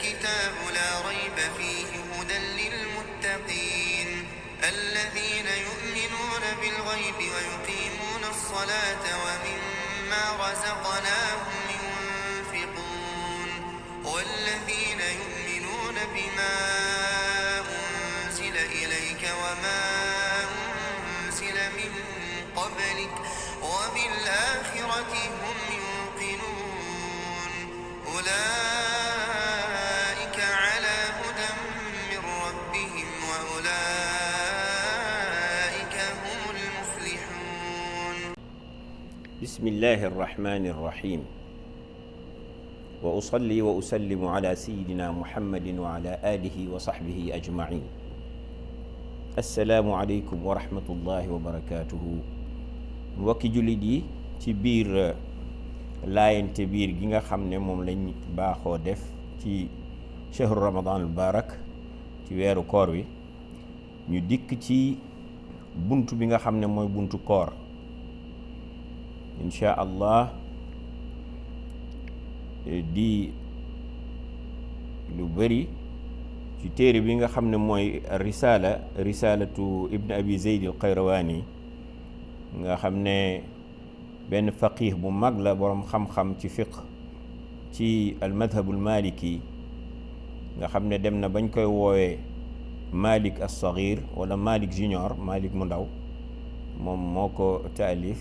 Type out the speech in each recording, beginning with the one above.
الكتاب لا ريب فيه هدى للمتقين الذين يؤمنون بالغيب ويقيمون الصلاة ومما رزقناهم ينفقون والذين يؤمنون بما أنزل إليك وما أنزل من قبلك وبالآخرة هم يوقنون أولئك على هدى من ربهم وأولئك هم المفلحون. بسم الله الرحمن الرحيم وأصلي وأسلم على سيدنا محمد وعلى آله وصحبه أجمعين. السلام عليكم ورحمة الله وبركاته. mbokki jullit yi ci biir laayante biir gi nga xam ne moom lañ baaxoo def ci shahru ramadan al barak ci weeru koor wi ñu dikk ci buntu bi nga xam ne mooy buntu koor insha allah di lu bari ci téere bi nga xam ne mooy risalatu ibn abi zayd al qayrawani nga xam ne benn faqih bu mag la boroom xam-xam ci fiqh ci al madhabul maliki nga xam ne dem na bañ koy woowee malik as-saghir wala malik junior malik mu ndaw moom moo ko taalif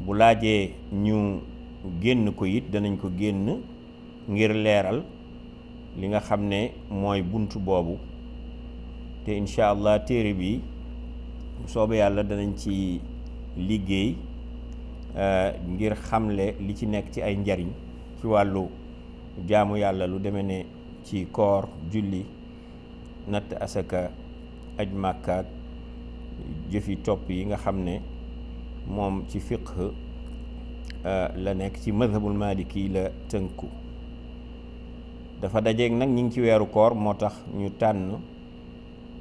bu laajee ñu génn ko it danañ ko génn ngir leeral li nga xam ne mooy buntu boobu te incha allah téere bi soobe yàlla danañ ci liggéey ngir xamle li ci nekk ci ay njariñ ci wàllu jaamu yàlla lu demee ne ci koor julli natt asaka aj màkkaak jëfi topp yi nga xam ne moom ci fiqh la nekk ci madhabul maliki la tënku dafa dajeeg nag ñi ngi ci weeru koor moo tax ñu tànn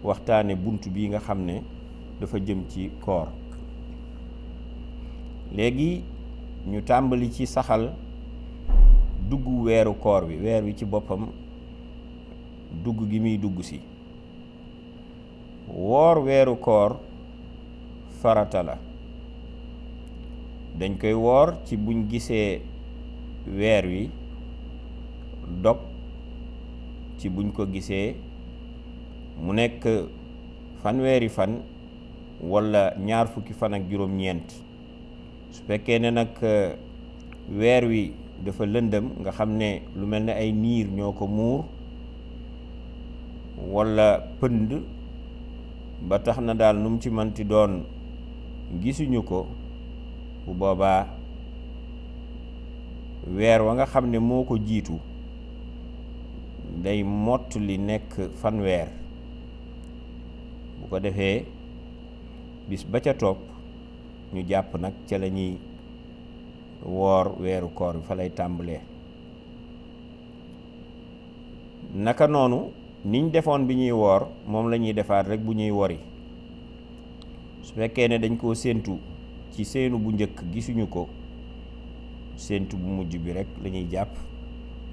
waxtaane bunt bi nga xam ne dafa jëm ci koor léegi ñu tàmbali ci saxal dugg weeru koor bi weer wi ci boppam dugg gi muy dugg si woor weeru koor farata la dañ koy woor ci buñ gisee weer wi dog ci buñ ko gisee mu nekk fanweeri fan walla ñaar fukki fan ak juróom-ñeent su fekkee ne nag weer wi dafa lëndëm nga xam ne lu mel ne ay niir ñoo ko muur walla pënd ba tax na daal nu mu ci manti doon gisuñu ko bu boobaa weer wa nga xam ne moo ko jiitu day mott li nekk fanweer bu ko defee bis ba ca topp ñu jàpp nag ca la ñuy woor weeru koor bi fa lay tàmbalee naka noonu niñ defoon bi ñuy woor moom la ñuy defaat rek bu ñuy wori su fekkee ne dañ koo séentu ci seenu bu njëkk gisuñu ko séentu bu mujj bi rek la ñuy jàpp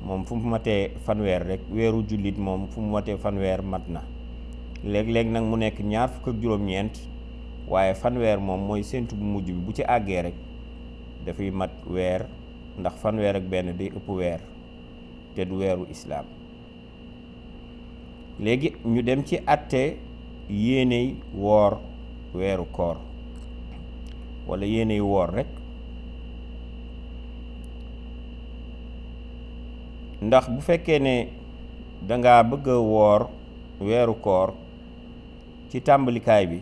moom fu mu matee fanweer rek weeru jullit moom fu mu matee fanweer mat na léeg-léeg nag mu nekk ñaar fukk ak juróom-ñeent waaye fanweer moom mooy séentu bu mujj bi bu ci àggee rek dafay mat weer ndax fanweer ak benn day ëpp weer te du weeru islaam léegi ñu dem ci àtte yéeney woor weeru koor walla yéeney woor rek ndax bu fekkee ne danga bëgg a woor weeru koor ci tàmbalikaay bi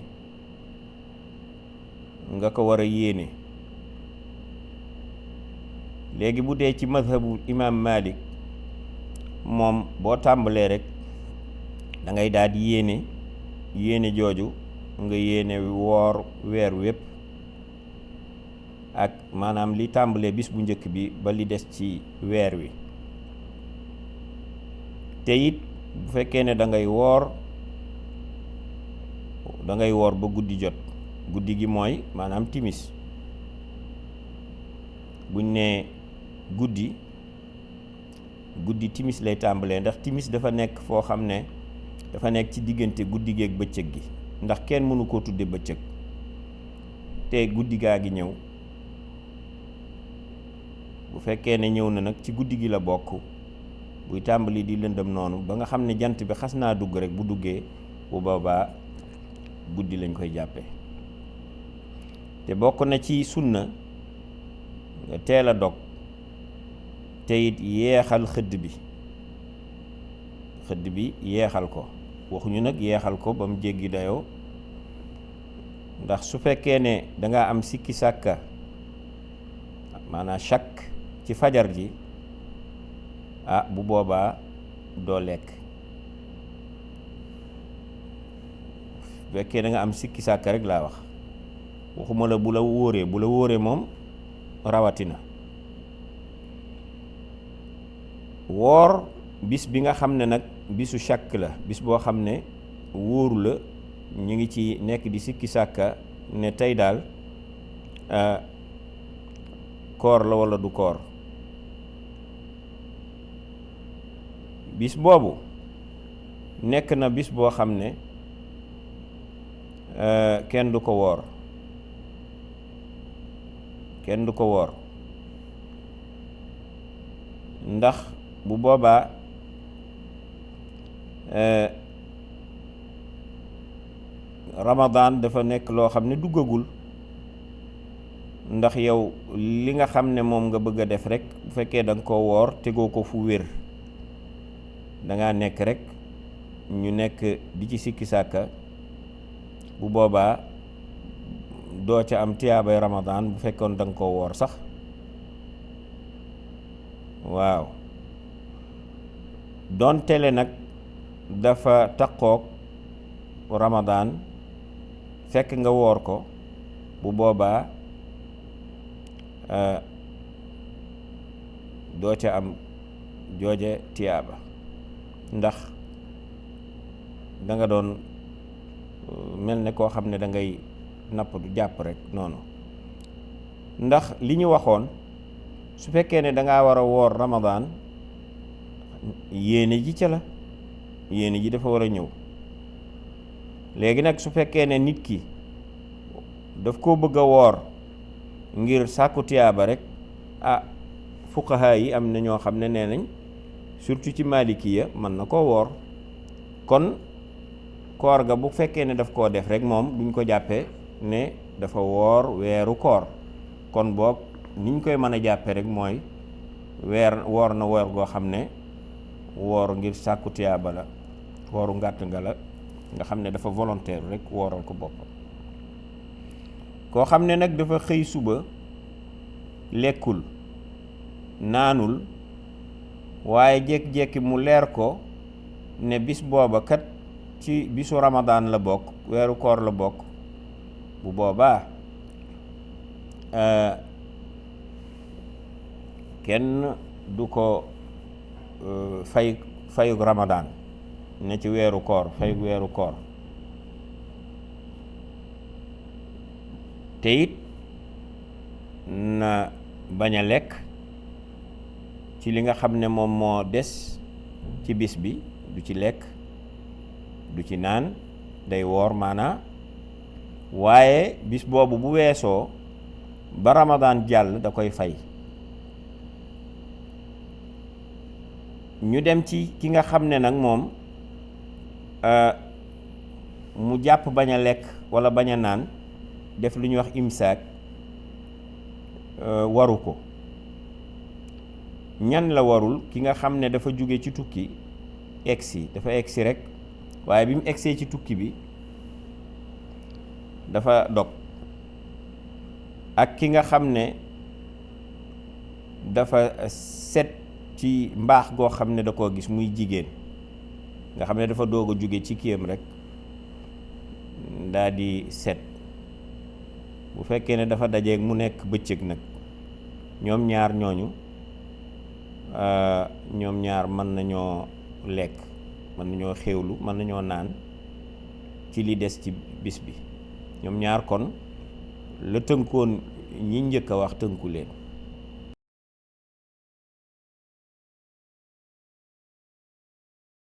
nga ko war a yéene léegi bu dee ci madhabu imam Malik moom boo tàmbalee rek da ngay daal di yéene jooju nga yéene woor weer wépp ak maanaam li tàmbalee bis bu njëkk bi ba li des ci weer wi te it bu fekkee ne da ngay woor ba guddi jot guddi gi mooy maanaam timis buñ ne guddi guddi timis lay tàmbalee, ndax timis dafa nekk foo xam ne dafa nekk ci diggante guddi gi ak bëccëg gi, ndax kenn mënu koo tudde bëccëg te guddi gaa gi ñëw. bu fekkee ne ñëw na nag ci guddi gi la bokk, buy tàmbali di lëndëm noonu ba nga xam ne jant bi xas naa dugg rek, bu duggee bu boobaa guddi lañ koy jàppe. te bokk na ci sunna nga teel a dog, te it yeexal xëdd bi yeexal ko. waxuñu nag yeexal ko ba mu jéggi dayoo, ndax su fekkee ne danga am sikki sàkka, maanaam shakk ci fajar ji, bu boobaa doo lekk. su fekkee da nga am sikki sàkka rek laa wax, waxuma la bu la wóoree moom rawatina. woor bis bi nga xam ne nag bisu shakk la, bis boo xam ne wóoru la, ñu ngi ci nekk di sikki sàkka ne tey daal koor la walla du koor. bis boobu nekk na bis boo xam ne kenn du ko woor, ndax bu boobaa Ramadan dafa nekk loo xam ne duggagul, ndax yow li nga xam ne moom nga bëgg a def rek, bu fekkee da nga ko woor tegoo ko fu wér, dangaa nekk rek ñu nekk di ci sikki sàkka, bu boobaa doo ca am tiyaabay Ramadan bu fekkoon da nga ko woor sax. waaw doon tele nag dafa taqoog Ramadan fekk nga woor ko, bu boobaa doo ca am jooje tiyaaba, ndax da nga doon mel ne koo xam ne da ngay napp du jàpp rek noonu. ndax li ñu waxoon, su fekkee ne dangaa war a woor Ramadan, yéene ji ca la, yéene ji dafa war a ñëw. léegi nag su fekkee ne nit ki daf koo bëgg a woor ngir sàkku tiyaaba rek, fuqaha yi am na ñoo xam ne nee nañ, surtout ci malikiya, mën na koo woor. kon koor ga bu fekkee ne daf koo def rek, moom duñ ko jàppee ne dafa woor weeru koor. kon boog niñ koy mën a jàppe rek mooy woor na woor goo xam ne woor ngir sàkku tiyaaba la, wooru ngàtt nga la, nga xam ne dafa volontaire rek wooral ko boppam. koo xam ne nag dafa xëy suba lekkul naanul, waaye jékki-jékki mu leer ko ne bis booba kat ci bisu Ramadan la bokk, weeru koor la bokk, bu boobaa kenn du ko fayug Ramadan ne ci weeru koor, fayug weeru koor. te it na bañ a lekk ci li nga xam ne moom moo des ci bis bi, du ci lekk du ci naan, day woor maanaa. waaye bis boobu bu weesoo ba Ramadan jàll da koy fay. ñu dem ci ki nga xam ne nag moom mu jàpp bañ a lekk walla bañ a naan, def lu ñuy wax imsaak, waru ko. ñan la warul? ki nga xam ne dafa jóge ci tukki dafa egsi rek, waaye bi mu egsee ci tukki bi dafa dog, ak ki nga xam ne dafa set ci mbaax goo xam ne da koo gis, muy jigéen nga xam ne dafa doog a jóge ci kiyam rek daa di set. bu fekkee ne dafa dajeeg mu nekk bëccëg nag, ñoom ñaar ñooñu ñoom ñaar mën nañoo lekk, mën nañoo xéewlu, mën nañoo naan ci li des ci bis bi. ñoom ñaar kon la tënkoon ñi njëkk a wax tënku leen.